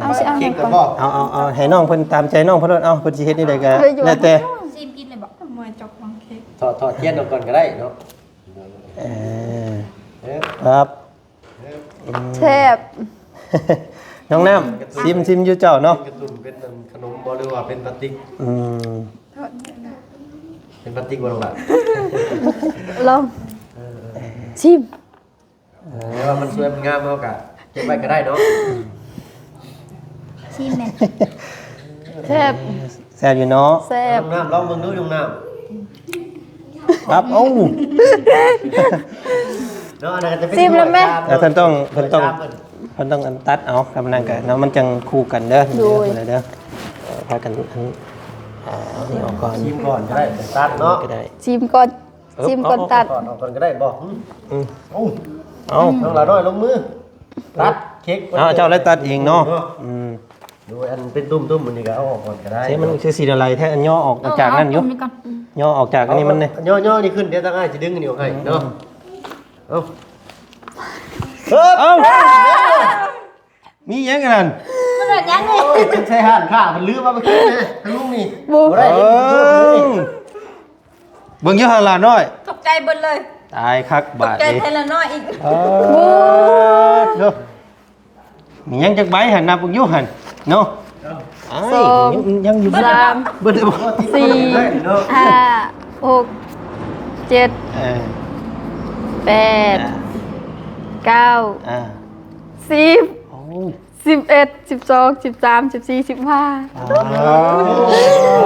ເອົາ ຊິເອົາຫຍັງກ່ອນ? ເອົາ ເອົາ ເອົາ ໃຫ້ນ້ອງເພິ່ນຕາມໃຈນ້ອງເພິ່ນໂລດ ເອົາ ເພິ່ນຊິເຮັດແນວໃດກໍແລ້ວແຕ່ ຊິມກິນເລີຍບໍ່? ເອົາມາຈອກວາງເຄັກ ຖອດ ຖອດທຽນອອກກ່ອນກໍໄດ້ເນາະ ເອີ ເອີ ຄັບ ອືມ ແຊບ ນ້ອງນ້ຳ ຊິມ ຊິມຢູ່ເຈົ້າເນາະ ເປັນກະຕຸ່ມ ເປັນອັນຂະໜົມບໍ່ ຫຼືວ່າເປັນພາສຕິກ? ອືມ ເປັນພາສຕິກບໍ່ນ້ອງຫຼ້າ? ລອງ ເອີ ຊິມ ເອີ ວ່າມັນສວຍມັນງາມ ເຮົາກະເກັບໄວ້ກໍໄດ້ເນາະ ຊິມແມ່ ແຊບ ແຊບຢູ່ເນາະ ແຊບ ນ້ອງນ້ຳ ລອງເບິ່ງດູນ້ອງນ້ຳ ປັບ ເອົ້າ ເນາະ ອັນນັ້ນກໍຈະເປັນ ຊິມແລ້ວແມ່ ຖ້ວຍຊາມ ແລ້ວເພິ່ນຕ້ອງ ເພິ່ນຕ້ອງ ຖ້ວຍຊາມເພິ່ນ ເພິ່ນຕ້ອງອັນຕັດເອົາ ກຳລັງກະເນາະ ມັນຈັ່ງຄູ່ກັນເດີ ໂດຍ ເດີ ເອີ ພາກັນອັນ ອ່າ ເອົານີ້ອອກກ່ອນ ຊິມກ່ອນກໍໄດ້ ຕັດເນາະ ກໍໄດ້ ຊິມກ່ອນ ເອີ ຊິມກ່ອນຕັດ ເອົາອອກກ່ອນກໍໄດ້ບໍ່? ອືມ ອືມ ເອົາ ເອົາ ນ້ອງຫຼ້ານ້ອຍລົງມື ຕັດເຄັກ ເອົາ ເຈົ້າໄດ້ຕັດເອງເນາະ ເນາະ ອືມ ໂດຍ ອັນເປັນຕຸ້ມໆ ອັນນີ້ກໍເອົາອອກກ່ອນກໍໄດ້ ເອີ ມັນຄືສີລະໄລແທ້ ຍໍອອກຈາກນັ້ນຢູ່ ຍໍອອກຈາກອັນນີ້ມັນເດ້ ຍໍໆ ນີ້ຂຶ້ນ ດຽວທາງອ້າຍຊິດຶງອັນນີ້ອອກໃຫ້ເນາະ ເອົາ ເອີ ເອົາ ມີຫຍັງອັນນັ້ນ ມັນເປັນຫຍັງນີ້ ໂອ້ຍ ເປັນໃສ່ຮ້ານຄ້າ ມັນລືມວ່າມັນຄືນະ ທາງລຸງນີ້ ບໍ່ ບໍ່ໄດ້ ເອີ ເບິ່ງຢູ່ຫັ້ນຫຼ້ານ້ອຍ ຕົກໃຈເບິດເລີຍ ຕາຍຄັກບາດນີ້ ຕົກໃຈແທນຫຼ້ານ້ອຍອີກ ເອີ ໂອ້ ໂທ້ ມີຫຍັງຈັກໃບຫັ້ນ ນັບເບິ່ງຢູ່ຫັ້ນເນາະ ອ້າຍ ສອງ ຍັງ ຍັງຢູ່ ສາມ ເບິດແລ້ວບໍ່ ສີ່ ຫ້າ ຫົກ ເຈັດ ເອີ ແປດ ອ່າ ເກົ້າ ອ່າ ສິບ ໂອ້ ສິບເອັດ ສິບສອງ ສິບສາມ ສິບສີ່ ສິບຫ້າ ອ່າ ໂ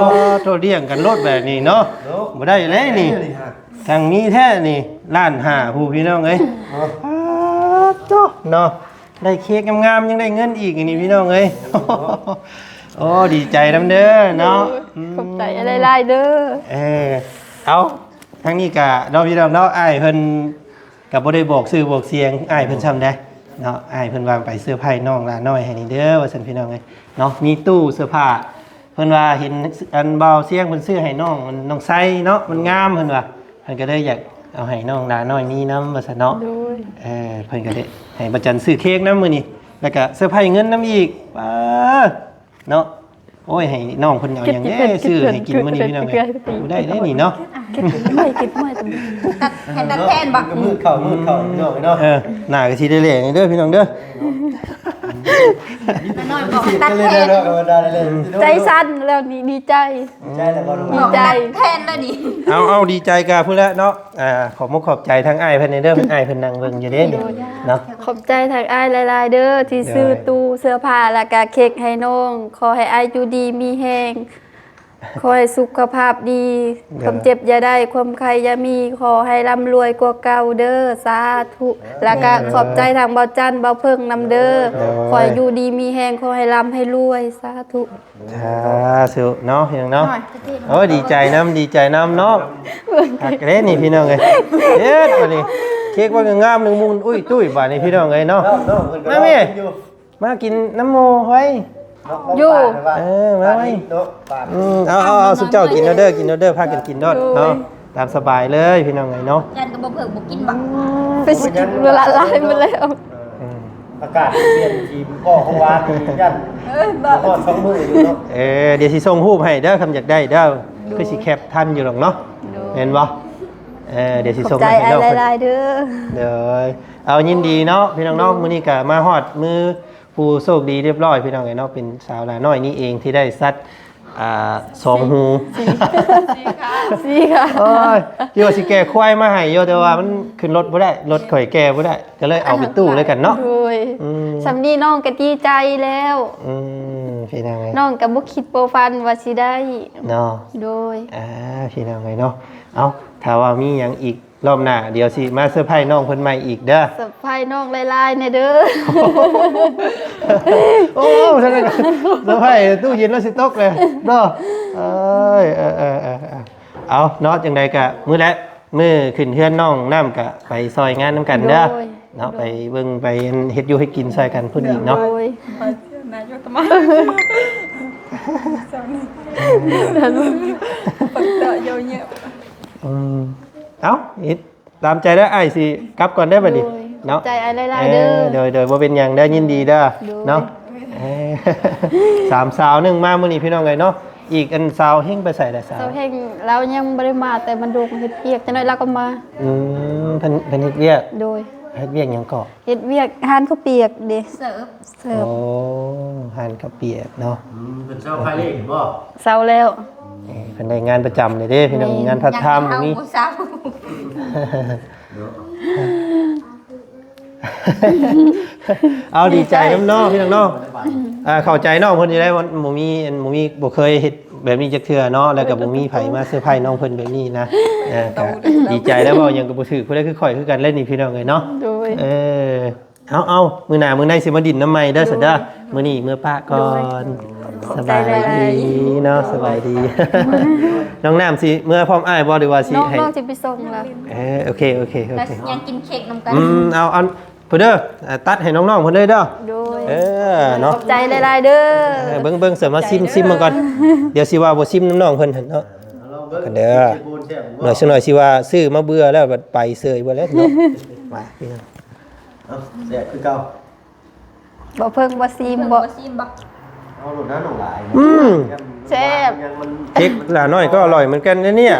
ອ້ ໂທ ລ້ຽງກັນໂລດແບບນີ້ເນາະ ເນາະ ບໍ່ໄດ້ແລ້ວນີ້ ນີ້ຮະ ທັງມີແທ້ນີ້ ລ້ານຫ້າ ຜູ້ພີ່ນ້ອງເອີຍ ເນາະ ໂອ້ ໂທ້ ເນາະ ໄດ້ເຄັກງາມໆ ຍັງໄດ້ເງິນອີກນີ້ພີ່ນ້ອງເອີຍ ໂອ້ ດີໃຈນຳເດີເນາະ ໂດຍ ອືມ ຂອບໃຈຫຼາຍໆເດີ ເອີ ເອົາ ທາງນີ້ກະເນາະ ພີ່ນ້ອງເນາະ ອ້າຍເພິ່ນ ກໍບໍ່ໄດ້ບອກຊື່ບອກສຽງອ້າຍເພິ່ນຊ້ຳໃດເນາະ ອ້າຍເພິ່ນວ່າໄປເຊີໄພນ້ອງຫຼ້ານ້ອຍໃຫ້ນີ້ເດີ ວ່າຊັ້ນພີ່ນ້ອງເອີຍເນາະ ມີຕູ້ເສື້ອຜ້າ ເພິ່ນວ່າເຫັນອັນບ່າວຊຽງເພິ່ນຊື້ໃຫ້ນ້ອງ ນ້ອງໄຊເນາະ ມັນງາມເພິ່ນວ່າ ເພິ່ນກໍເລີຍຢາກ ເອົາໃຫ້ນ້ອງຫຼ້ານ້ອຍມີນຳວ່າຊັ້ນເນາະ. ໂດຍ ເອີ ເພິ່ນກໍໄດ້ໃຫ້ບາຈັນຊື້ເຄ້ກນຳມື້ນີ້ ແລ້ວກໍເຊີໄພຣສ໌ເງິນນຳອີກ. ປ້າ ເນາະ ໂອ້ຍ ໃຫ້ນ້ອງເພິ່ນເອົາຫຍັງເດ້ຊື້ໃຫ້ກິນມື້ນີ້ພີ່ນ້ອງເອີຍ. ບໍ່ໄດ້ເດ້ນີ້ເນາະ ເກັບກິນເມື່ອຍ ເກັບເມື່ອຍ ຕັດແທນ ຕັດແທນບໍ່? ມື້ເຂົ້າ ມື້ເຂົ້າພີ່ນ້ອງເອີຍເນາະ. ເອີ ໜ້າກໍຊິໄດ້ແຫຼງເດີພີ່ນ້ອງເດີ. ນ້ອຍບອກຕັດແທນ ໃຈສັ່ນແລ້ວນີ້ ດີໃຈ ດີໃຈແລ້ວບໍ່? ດີໃຈ ຕັດແທນແລ້ວນີ້. ເອົາ ເອົາ ດີໃຈກະພຸ້ນແຫຼະເນາະ. ອ່າ ຂອບມຸກຂອບໃຈທາງອ້າຍເພິ່ນເດີ ອ້າຍເພິ່ນນັ່ງເບິ່ງຢູ່ເດ້ນີ້ເນາະ. ຂອບໃຈທາງອ້າຍຫຼາຍໆເດີ ທີ່ຊື້ຕູ້ເສື້ອຜ້າ ແລ້ວກະເຄັກໃຫ້ນ້ອງ. ຂໍໃຫ້ອ້າຍຢູ່ດີມີແຮງ ຂໍໃຫ້ສຸຂະພາບດີ ຄວາມເຈັບຢ່າໄດ້ ຄວາມໄຂ້ຢ່າມີ ຂໍໃຫ້ລ່ຳລວຍກວ່າເກົ່າເດີ ສາທຸ. ແລ້ວກະຂອບໃຈທາງເບົາຈັນ ເບົາເຜິ້ງນຳເດີ ຂໍໃຫ້ຢູ່ດີມີແຮງ ຂໍໃຫ້ລ່ຳໃຫ້ລວຍ ສາທຸ. ສາທຸເນາະ ພີ່ນ້ອງເນາະ. ໂອ້ຍ ດີໃຈນຳ ດີໃຈນຳເນາະ. ຄັກເດ້ນີ້ພີ່ນ້ອງເອີຍ. ເຮັດບາດນີ້ ເຄັກວ່າງາມໆ ໜຶ່ງມຸນອຸ້ຍຕຸ້ຍບາດນີ້ພີ່ນ້ອງເອີຍເນາະ. ມາແມ່ ມາກິນນຳໝູ່ໄວ້. ຢູ່ ເອີ ມາໄວ້. ອືມ ເອົາໆໆ ຊຸມເຈົ້າກິນໂລດເດີ ກິນໂລດເດີ ພາກັນກິນໂລດເນາະ. ຕາມສະບາຍເລີຍພີ່ນ້ອງເອີຍເນາະ. ຈັນກໍບໍ່ເພິ່ງບໍ່ກິນບໍ່? ໄປຊິກິນເວລາຫຼາຍໝົດແລ້ວ. ເອີ ອາກາດປ່ຽນ ທີ່ພໍ່ຂອງວ່ານີ້ ຢ້ານ ເອີ ບໍ່ຮອດສອງມື້ຢູ່ເນາະ. ເອີ ດຽວຊິສົ່ງຮູບໃຫ້ເດີ ຄັນຢາກໄດ້ເດີ. ຄືຊິແຄບທັນຢູ່ດອກເນາະ. ແມ່ນບໍ່? ເອີ ດຽວຊິສົ່ງໃຫ້ນ້ອງເພິ່ນ. ໂດຍ ເອົາ ຍິນດີເນາະພີ່ນ້ອງເນາະ. ມື້ນີ້ກໍມາຮອດມື ຜູ້ໂຊກດີຮຽບຮ້ອຍພີ່ນ້ອງເອີຍເນາະ. ເປັນສາວຫຼ້ານ້ອຍນີ້ເອງທີ່ໄດ້ສັດ ອ່າ ສອງຫູ. ສີ່ ສີ່ ສີ່ ສີ່ ໂອ້ຍ ຄິດວ່າຊິແກ່ຄວາຍມາໃຫ້ຢູ່ ແຕ່ວ່າມັນຂຶ້ນລົດບໍ່ໄດ້ ລົດຂ້ອຍແກ່ບໍ່ໄດ້ ກໍເລີຍເອົາເປັນຕູ້ແລ້ວກັນເນາະ. ໂດຍ ອືມ ສ່ຳນີ້ນ້ອງກໍດີໃຈແລ້ວ. ອືມ ພີ່ນ້ອງເອີຍ ນ້ອງກໍບໍ່ຄິດບໍ່ຝັນວ່າຊິໄດ້ເນາະ. ໂດຍ ອ່າ ພີ່ນ້ອງເອີຍເນາະ. ເອົາ ຖ້າວ່າມີຫຍັງອີກ ຮອບໜ້າ ດຽວຊິມາເຊີໄພຣສ໌ນ້ອງເພິ່ນໃໝ່ອີກເດີ. ເຊີໄພຣສ໌ນ້ອງຫຼາຍໆແດ່ເດີ. ໂອ້ ຊັ້ນກໍເຊີໄພຣສ໌ຕູ້ເຢັນລະຊິຕົກເລີຍເນາະ. ເອີຍ ເອີ ເອີ ເອີ ເອົາເນາະ ຈັ່ງໃດກະມື້ແລະ ມື້ຂຶ້ນເຮືອນນ້ອງນ້ຳກະໄປຊ່ອຍງານນຳກັນເດີ. ໂດຍ ເນາະ ໄປເບິ່ງໄປເຮັດຢູ່ເຮັດກິນຊ່ອຍກັນພຸ້ນອີກເນາະ. ໂດຍ ອືມ ເອົາ ເຮັດ ຕາມໃຈເດີ ອ້າຍຊິກັບກ່ອນເດີບັດນີ້. ໂດຍ ເນາະ ຂອບໃຈອ້າຍຫຼາຍໆເດີ. ເອີ ໂດຍ ໂດຍ ບໍ່ເປັນຫຍັງເດີ ຍິນດີເດີ. ໂດຍ ເນາະ ເອີ ສາມສາວໜຶ່ງມາມື້ນີ້ພີ່ນ້ອງເອີຍເນາະ. ອີກອັນສາວເຮັງໄປໃສລະ? ສາວ ສາວເຮັງລາວຍັງບໍ່ໄດ້ມາ ແຕ່ມັນໂດນເຮັດວຽກ ຈັກໜ້ອຍລາວກໍມາ. ອືມ ເພິ່ນ ເພິ່ນເຮັດວຽກ. ໂດຍ ເຮັດວຽກຫຍັງເກາະ? ເຮັດວຽກຮ້ານເຂົ້າປຽກເດ້ ເສີບ ເສີບ. ໂອ້ ຮ້ານເຂົ້າປຽກເນາະ. ອືມ ເພິ່ນເຊົາຂາຍເລກບໍ່? ເຊົາແລ້ວ. ເອີ ເພິ່ນໄດ້ງານປະຈຳເດ້ພີ່ນ້ອງ. ແມ່ນ ງານພາດທາມກໍມີ. ເອົາ ດີໃຈນຳເນາະພີ່ນ້ອງເນາະ. ອ່າ ເຂົ້າໃຈນ້ອງເພິ່ນຢູ່ໄດ໋ ບໍ່ມີ ບໍ່ມີ ບໍ່ເຄີຍເຮັດແບບນີ້ຈັກເທື່ອເນາະ ແລ້ວກໍບໍ່ມີໃຜມາເຊີໄພຣສ໌ນ້ອງເພິ່ນແບບນີ້ນະ. ເອີ ກໍດີໃຈແລ້ວ ເວົ້າຫຍັງກໍບໍ່ຖືກ ຜູ້ໃດຄືຂ້ອຍຄືກັນແຫຼະນີ້ພີ່ນ້ອງເອີຍເນາະ. ໂດຍ ເອີ ເອົາໆ ມື້ໜ້າມື້ໃນຊິມາດິນນຳໃໝ່ເດີ ໂດຍ ຊັ້ນເດີ. ມື້ນີ້ເມືອປະກ່ອນ. ໂດຍ ສະບາຍດີເນາະ ສະບາຍດີ. ນ້ອງນ້ຳຊິເມືອພ້ອມອ້າຍບໍ່ ຫຼືວ່າຊິໃຫ້ ນ້ອງ ນ້ອງຊິໄປສົ່ງລະ. ເອີ ໂອເຄ ໂອເຄ ໂອເຄ ຍັງກິນເຄ້ກນຳກັນ. ອືມ ເອົາ ອັນ ພຸ້ນເດີ ເອີ ຕັດໃຫ້ນ້ອງໆເພິ່ນເລີຍເດີ. ໂດຍ ເອີ ເນາະ ຂອບໃຈຫຼາຍໆເດີ. ເອີ ເບິ່ງໆ ເສີມາຊິມ ຊິມເບິ່ງກ່ອນ. ດຽວຊິວ່າບໍ່ຊິມນຳນ້ອງເພິ່ນຫັ້ນເນາະ. ເອີ ລອງເບິ່ງ ກັນເດີ ຊິແຊບບໍ່. ໜ້ອຍ ສັກໜ້ອຍຊິວ່າຊື້ມາເບື່ອແລ້ວ ບັດໄປເຊີຍເບິດແລ້ວເນາະ. ມາ ພີ່ນ້ອງ ເອົາ ແຊບຄືເກົ່າ. ບໍ່ເພິ່ງບໍ່ຊິມບໍ່? ບໍ່ຊິມບໍ່? ເອົາໂລດນະນ້ອງຫຼ້າ. ອືມ ແຊບ. ເຄັກຫຼ້ານ້ອຍກໍອະລ່ອຍເໝືອນກັນນະເນຍ.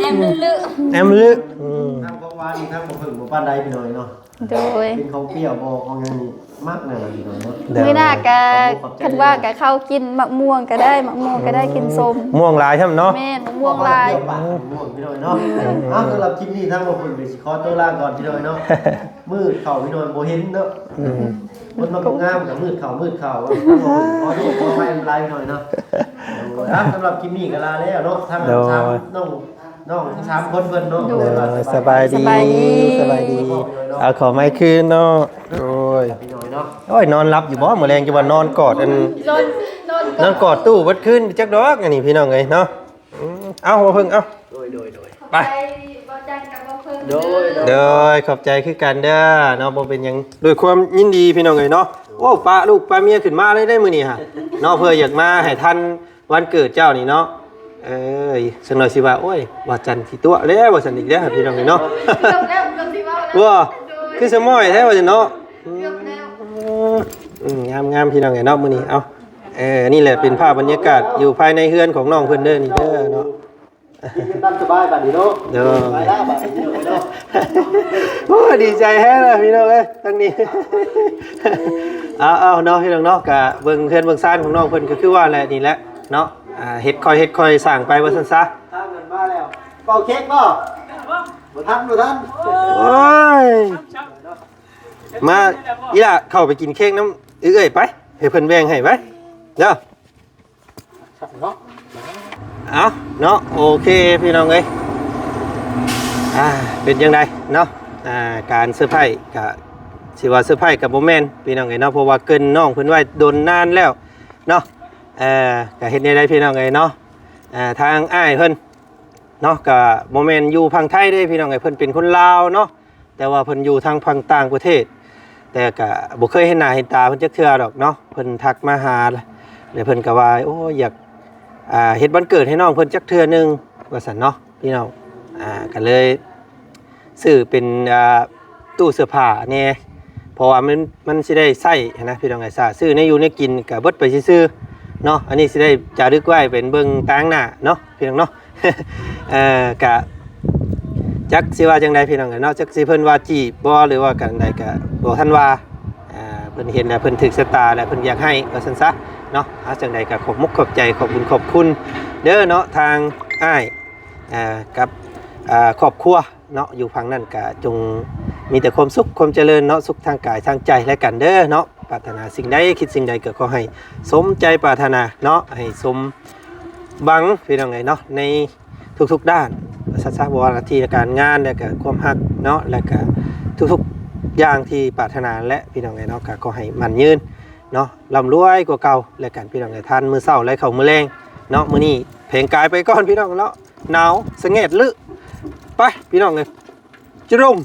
ແອມລຶ ແອມລຶ. ອືມ ທາງຂອງຫວານນີ້ທາງບໍ່ເພິ່ງບໍ່ປານໃດພີ່ນ້ອງເນາະ. ໂດຍ ເປັນຂອງປ່ຽວບໍ່ ຂອງຫຍັງນີ້ມັກແນວນັ້ນພີ່ນ້ອງເນາະ. ໂດຍ ມື້ໜ້າກະ ຂອບໃຈ ຄັນວ່າກະເຂົ້າກິນໝາກມ່ວງກະໄດ້ ໝາກມ່ວງກະໄດ້ ກິນສົ້ມ. ມ່ວງຫຼາຍຊ້ຳເນາະ. ແມ່ນ ໝາກມ່ວງຫຼາຍ. ໝາກມ່ວງພີ່ນ້ອງເນາະ. ເອົາ ສຳລັບຄລິບນີ້ທາງບໍ່ເພິ່ງກໍຊິຂໍຕົວລາກ່ອນພີ່ນ້ອງເນາະ. ມືດເຂົ້າພີ່ນ້ອງບໍ່ເຫັນເນາະ. ອືມ ຄົນມາງາມກໍມືດເຂົ້າ ມືດເຂົ້າ. ຂໍໂທດຂໍອະໄພຫຼາຍໆພີ່ນ້ອງເນາະ. ເອົາ ສຳລັບຄລິບນີ້ກໍລາແລ້ວເນາະ. ທາງ ໂດຍ ທາງນ້ອງ ນ້ອງທັງສາມຄົນເພິ່ນເນາະ. ໂດຍ ສະບາຍດີ ສະບາຍດີ ສະບາຍດີ. ເອົາ ຂໍໄມຄືນເນາະ. ໂດຍ ພີ່ນ້ອງເນາະ. ໂອ້ຍ ນອນຫຼັບຢູ່ບໍ່ມື້ແລງ? ຈະວ່ານອນກອດອັນ ນອນ ນອນກອດ ນອນກອດຕູ້ເບິດຄືນຈັກດອກ ອັນນີ້ພີ່ນ້ອງເອີຍເນາະ. ອືມ ເອົາ ບໍ່ເພິ່ງ ເອົາ. ໂດຍ ໂດຍ ໂດຍ ໄປ ບໍ່ຈັນກັບບໍ່ເພິ່ງ. ໂດຍ ໂດຍ ໂດຍ ຂອບໃຈຄືກັນເດີເນາະ. ບໍ່ເປັນຫຍັງ ດ້ວຍຄວາມຍິນດີພີ່ນ້ອງເອີຍເນາະ. ໂອ້ ປະລູກປະເມຍຂຶ້ນມາເລີຍໄດ໋ມື້ນີ້ຫະເນາະ ເພື່ອຢາກມາໃຫ້ທັນວັນເກີດເຈົ້ານີ້ເນາະ. ເອີຍ ສັກໜ້ອຍຊິວ່າ ໂອ້ຍ ວ່າຈັນຊິຕົວະແລ້ວ ວ່າຊັ້ນອີກແລ້ວ ພີ່ນ້ອງເອີຍເນາະ. ເກືອບແລ້ວ ເກືອບຊິເວົ້າແລ້ວ ວ່າ ໂດຍ ຄືສະໝອຍແທ້ ວ່າຊັ້ນເນາະ. ເກືອບແລ້ວ ອືມ ງາມໆ ພີ່ນ້ອງເອີຍເນາະ ມື້ນີ້. ເອົ້າ ເອີ ນີ້ແຫຼະເປັນພາບບັນຍາກາດຢູ່ພາຍໃນເຮືອນຂອງນ້ອງເພິ່ນເດີ ນີ້ເດີເນາະ. ກິນນ້ຳສະບາຍບາດນີ້ເນາະ. ໂດຍ ໄປລະບາດນີ້ເນາະ. ໂອ້ຍ ດີໃຈແຮງເລີຍພີ່ນ້ອງເອີຍ ທາງນີ້. ເອົາໆ ເນາະ ພີ່ນ້ອງເນາະ ກະເບິ່ງເຮືອນເບິ່ງຊານຂອງນ້ອງເພິ່ນ ກໍຄືວ່າແຫຼະ ນີ້ແຫຼະເນາະ. ອ່າ ເຮັດຄ່ອຍເຮັດຄ່ອຍສ້າງໄປວ່າຊັ້ນຊະ. ທາງນັ້ນມາແລ້ວ ເປົ່າເຄ້ກບໍ່? ບໍ່ທັນ ບໍ່ທັນ. ໂອ້ຍ ມາ ອີ່ຫຼ້າ ເຂົ້າໄປກິນເຄ້ກນຳເອື້ອຍໄປ ໃຫ້ເພິ່ນແບ່ງໃຫ້ໄປເດີ. ເອົາເນາະ ໂອເຄ ພີ່ນ້ອງເອີຍ ອ່າ ເປັນຈັ່ງໃດເນາະ ອ່າ ການເຊີໄພ ກະຊິວ່າເຊີໄພກະບໍ່ແມ່ນ ພີ່ນ້ອງເອີຍເນາະ ເພາະວ່າເກີ່ນນ້ອງເພິ່ນໄວ້ດົນນານແລ້ວເນາະ. ເອີ ກະເຮັດແນວໃດ ພີ່ນ້ອງເອີຍເນາະ ອ່າ ທາງອ້າຍເພິ່ນເນາະ ກະບໍ່ແມ່ນຢູ່ຝັ່ງໄທເດ້ ພີ່ນ້ອງເອີຍ ເພິ່ນເປັນຄົນລາວເນາະ ແຕ່ວ່າເພິ່ນຢູ່ທາງຝັ່ງຕ່າງປະເທດ ແຕ່ກະບໍ່ເຄີຍເຫັນໜ້າເຫັນຕາເພິ່ນຈັກເທື່ອດອກເນາະ. ເພິ່ນທັກມາຫາ ແລ້ວເພິ່ນກໍວ່າ ໂອ້ ຢາກ ອ່າ ເຮັດວັນເກີດໃຫ້ນ້ອງເພິ່ນຈັກເທື່ອໜຶ່ງ ວ່າຊັ້ນເນາະ ພີ່ນ້ອງ. ອ່າ ກໍເລີຍຊື້ເປັນ ອ່າ ຕູ້ເສື້ອຜ້າແດ່ ເພາະວ່າມັນ ມັນຊິໄດ້ໃຊ້ຫັ້ນນະ ພີ່ນ້ອງເອີຍ. ຊື້ແນວຢູ່ແນວກິນກໍເບິດໄປຊື່ໆເນາະ ອັນນີ້ຊິໄດ້ຈາລຶກໄວ້ເປັນເບິ່ງຕາງໜ້າເນາະ ພີ່ນ້ອງເນາະ. ເອີ ກະຈັກຊິວ່າຈັ່ງໃດ ພີ່ນ້ອງເອີຍເນາະ ຈັກຊິເພິ່ນວ່າຈີບບໍ່ ຫຼືວ່າກັນໃດກະບໍ່ທັນວ່າ. ເອີ ເພິ່ນເຫັນແລ້ວເພິ່ນຖືກຊະຕາ ແລ້ວເພິ່ນຢາກໃຫ້ວ່າຊັ້ນຊະເນາະ. ເອົາ ຈັ່ງໃດກະຂອບມຸກຂອບໃຈ ຂອບບຸນຂອບຄຸນເດີເນາະ ທາງອ້າຍ ເອີ ກັບ ເອີ ຄອບຄົວເນາະ ຢູ່ຝັ່ງນັ້ນກະຈົ່ງມີແຕ່ຄວາມສຸກຄວາມຈະເລີນເນາະ ສຸກທາງກາຍທາງໃຈແລະກັນເດີເນາະ. ປາດຖະໜາສິ່ງໃດ ຄິດສິ່ງໃດ ກໍຂໍໃຫ້ສົມໃຈປາດຖະໜາເນາະ ໃຫ້ສົມຫວັງ ພີ່ນ້ອງເອີຍເນາະ ໃນທຸກໆດ້ານ ວ່າຊັ້ນຊະ ບໍ່ວ່າໜ້າທີ່ການງານ ແລະກະຄວາມຮັກເນາະ ແລະກະທຸກໆຢ່າງທີ່ປາດຖະໜາແຫຼະ ພີ່ນ້ອງເອີຍເນາະ. ກໍຂໍໃຫ້ໝັ້ນຍືນເນາະ ລ່ຳລວຍກວ່າເກົ່າແລະກັນ ພີ່ນ້ອງເອີຍ. ທານມື້ເຊົ້າ ໄລ່ເຂົ້າມື້ແລງເນາະ ມື້ນີ້ແຜງກາຍໄປກ່ອນ ພີ່ນ້ອງເນາະ ໜາວສະແງດລຶ. ໄປ ພີ່ນ້ອງເອີຍ ຈະລົງ.